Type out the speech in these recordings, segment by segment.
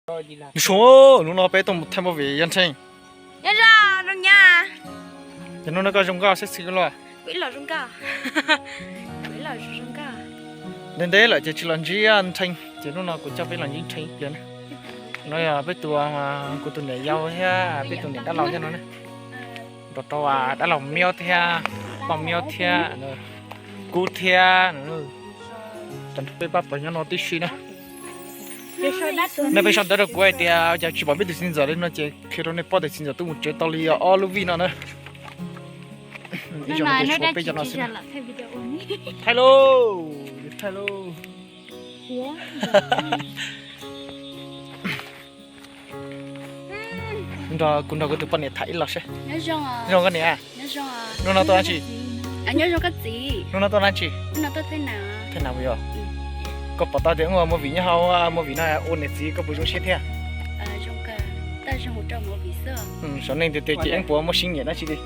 Nws zoo, hnub no peb tuaj mus thaij movie yog Nrheej. Nyob zoo, zoo nyob. Ces hnub no koj zoo nkauj sexy luaj. Ntev ntev lawm ces tsis los ntsib Nrheej, ces hnub no kuv coj peb los ntsib Nrheej ib pliag na. No yog peb tus, kuv tus niam yau thiab peb tus niam dab laug thiab no na. Nrog rau dab laug Miob thiab, poj Miob thiab, Kub thiab, peb pab pawg nyob no tib si na. Nej peb sab ntawv rau kuv hais tias cas tsis pom peb tus txiv ntxawm li no ces qhia rau nej paub tias txiv ntxawm twb mus tsev tau li ob lub vij no na. Ib zaug no ces tshuav peb cov no xwb. Thaij lauj, thaij lauj. Nrog kuv nrog kuv tus poj niam tham ib los seb. Zoo koj niam. Hnub no tuaj dab tsi? Hnub no tuaj dab tsi? Thaij nam yog. Koj pom tau tias wb ua movie nyob hauv movie no ua niam txiv koj puas zoo siab thiab? Saum neej tiag tiag ces wb puas muaj sib nyiam dab tsi li?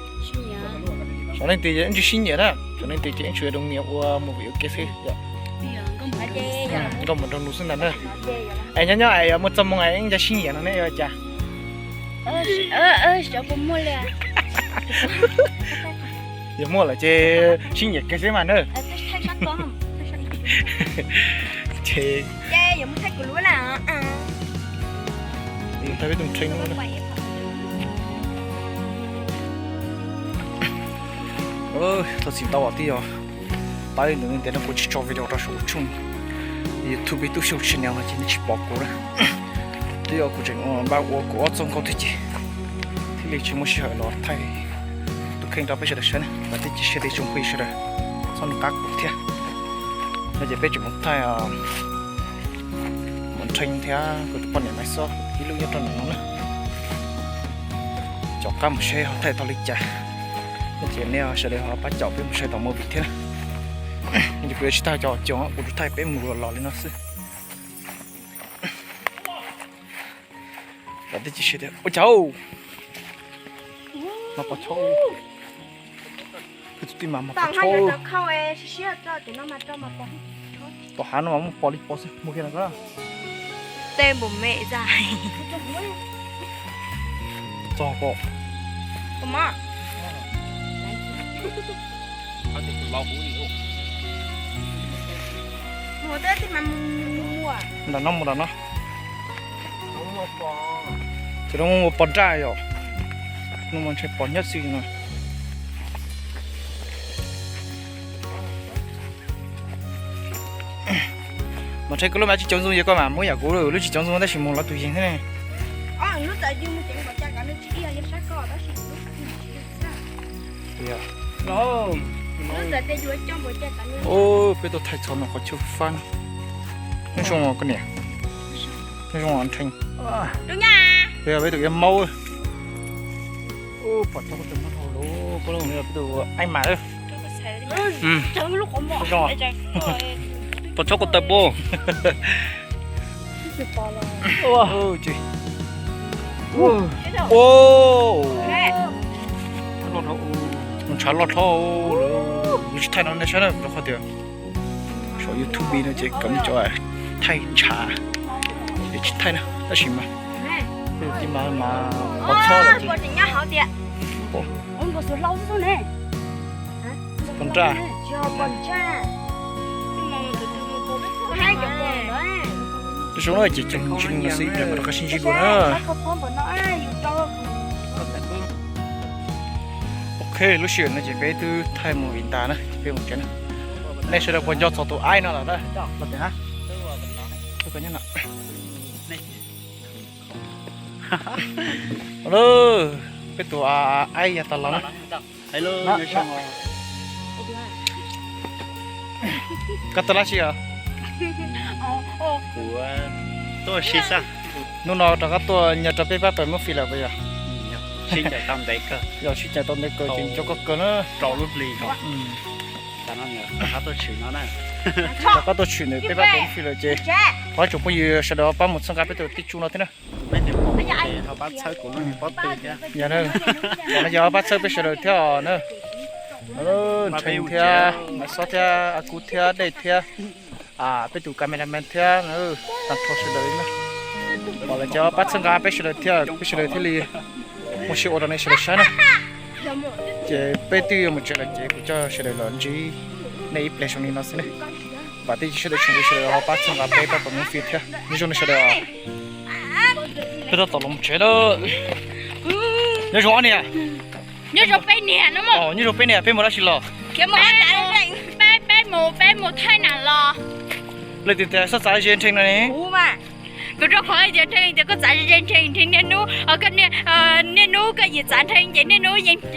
Saum neej tiag ces wb tsis sib nyiam na, saum neej tiag ces wb tsuas yog zoo niam ua movie ua ke xwb yom. Nkauj mus nraug nus xwb ntag na. Es nyob nyob es yog muaj txoj moo es wb nco sib nyiam no ne yuav cas? Yog muaj lawm ces sib nyiam kiag xwb mas na. Ces thaij peb tus Nrheej no. Thov txim ntau os, twb yog tau ib ntus ntev no kuv tsis tso video rau saum tshooj YouTube Tub Xyooj channel no ces nej tsis pom kuv na. Twb yog kuv tseem npaj ua kuv ob txoj nkauj thiab ces thiaj li tsis muaj sij hawm los thaij tus kheej rau peb sawv daws saib na. Vam thiab cia siab tias tsoom phooj ywg sawv daws txhob nco qab kuv thiab. No ces peb tseem mus thaij Mus Nrheej thiab kuv tus poj niam Maiv Xob ib lub nyob rau ntawm no na. Caum qab mus saib ho thaij tau li cas. Ces nej sawv daws ho pab caum peb mus saib tom movie thiab na. Ces kuv yuav tsis thaij cov coob, kuv tsuas thaij peb mus los los li no xwb. Vam thiab cia siab tias, ua cas, no pos tshauj. Peb tus tij mas mas pos tshauj. Tom hav no mas muaj pos li pos xwb, mus kiag no ko. Tej npum me za. Txog pom. Nram no mus nram no. Ces no muaj pos nraj yom. No mas ntshe pos nyob xwb no. Mas ntshe koj lub mas tsis cov ntxoov, yog koj mas muab yam kuv lub tsis cov ntxoov tab sis mus lov tus yeeg thiab ne. Peb tuaj thaij txog no qhov chaw fab no. Nyob zoo koj niam. Nyob zoo Nrheej. Peb tus Iab Maub. Pom txog kuj tau muab dhau lawm, peb tus Aib Mas. Zoo. Pom txog kuj tau pub. Ntshav loj dhau, yus tsis thaij no nej saib na, rau qhov tias saum YouTube no ces kom cov thaij ntshav, ces tsis thaij na, tab sis mas peb tus tij mas mas pos tshauj lawm ces pos nraj. Zoo na, ces cov ntsis no xwb ib pliag mam rov qab sib ntsib dua na. Ok, lub sij hawm no ces peb twb thaij mus vim tas na, peb mus tsev na. Nej sawv daws puas nco txog tus Aib no lawm na? Peb tus Aib yog tas los na. Koj tuaj dab tsi os? Hnub no rov qab tuaj nyiag rau peb pab pawg movie lawm puas yog? Yog sib caum tau ntev kawg ces nco koj kawg na. Rov qab tuaj tshwm ntawm peb pab pawg movie lawm ces thov tsoom phooj ywg sawv daws pab mus txhawb nqa peb tus tij tsuj no thiab na. Yog no yog pab txhawb peb sawv daws thiab os na. Nrheev thiab, Maiv Xob thiab, A Kub thiab, Dej thiab, peb tus cameraman thiab, tag nrho sawv daws li na. Pom lawv cov pab txhawb nqa peb sawv daws thiab, peb sawv daws thiaj li muaj siab ua rau nej sawv daws saib na. Ces peb twb yuav mus tsev lawm ces kuv coj sawv daws los ntsib nej ib pliag zoo li no xwb ne. Vam thiab cia siab tias tsoom sawv daws ho pab txhawb nqa peb pab pam moov fij thiab. Nyob zoo nej sawv daws. Peb tab tom los mus tsev lawm. Nyob zoo ob niam. Nyob zoo peb niam no. Nyob zoo peb niam, peb mus dab tsi los? Peb, peb mus, peb mus thaij nam los. Leej twg tias xob txav ze Nrheej no ne? Kuv rau qhov tias Nrheej tias koj txav ze Nrheej, Nrheej niaj hnub, niaj hnub koj yim txav Nrheej ces niaj hnub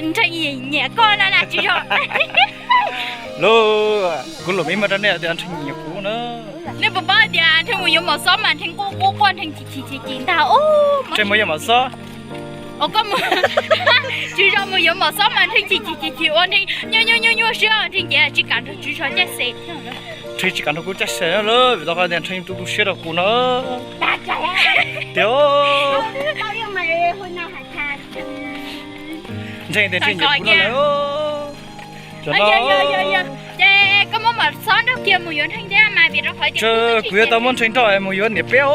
Nrheej nyiam koj na na tsis zoo. Lub, kuv lus me muaj rau nej tias Nrheej nyiam kuv na. Nej puas paub tias Nrheej mus yuav mom xob mas Nrheej quaj quaj quaj, Nrheej chim chim chim chim ntag. Nrheej mus yuav mom xob. Koj mus, tsis zoo mus yuav mom xob mas Nrheej chim chim chim chim ua Nrheej nyuaj nyuaj nyuaj nyuaj siab, Nrheej ces tsis kam nrog tswv zog caij xes. Nrheej tsis kam nrog kuv caij xes na, vim rau qhov tias Nrheej tu tu siab rau kuv no. Tiag. Nrheej tias Nrheej nyiam kuv no lawm. Ces koj muab mom xob nrog kiag mus yuav Nrheej thiab mas vim rau qhov tias kuv yuav tau muab Nrheej nrog mus yuav niam peb os.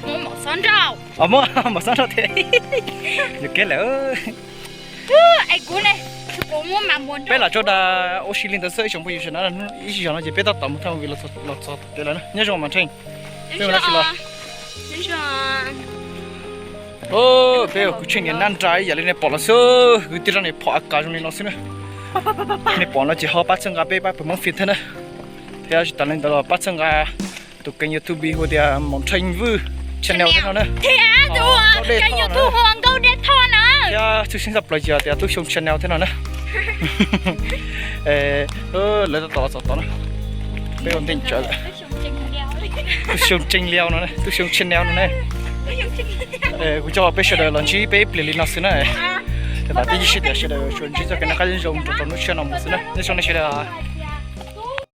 Muab mom xob nrog. Muab mom xob nrog thiab. Yuav kev lawm. Peb lam tso dag ua si li ntawd xwb ib tsoom phooj ywg sawv daws na, ib zaug no ces peb tab tom mus thaij movie los txog tom kev lawm na. Nyob zoo mas Nrheej. Peb mus dab tsi los? Peb ua kwv tsev niam nab nra ib yam li nej pom los xwb, kwv tij zaj niam phom a kas zoo li no xwb na. Nej pom no ces ho pab txhawb nqa peb pab pam moov fij thiab na. Thiab tsis tas li ntawd los pab txhawb nqa tus kênh YouTube hu tias Maum Nrheej Vwj channel thiab no na. Thiab tus kênh YouTube hu ua Nkauj Dej Thoj na. Thiab tshwj xeeb tshaj plaws yog tias Tub Xyooj channel thiab no na. Lawv tab tom los txog tod na. Peb ua ntej tsawv lawm. Tub Xyooj channel no, Tub Xyooj channel no na. Kuv coj peb sawv daws los ntsib peb ib pliag li no xwb na. Vam thiab cia siab tias sawv daws tsuas ntsib txoj kev noj qab nyob zoo rau hnub tshiab no mus xwb na. Nyob zoo nej sawv daws.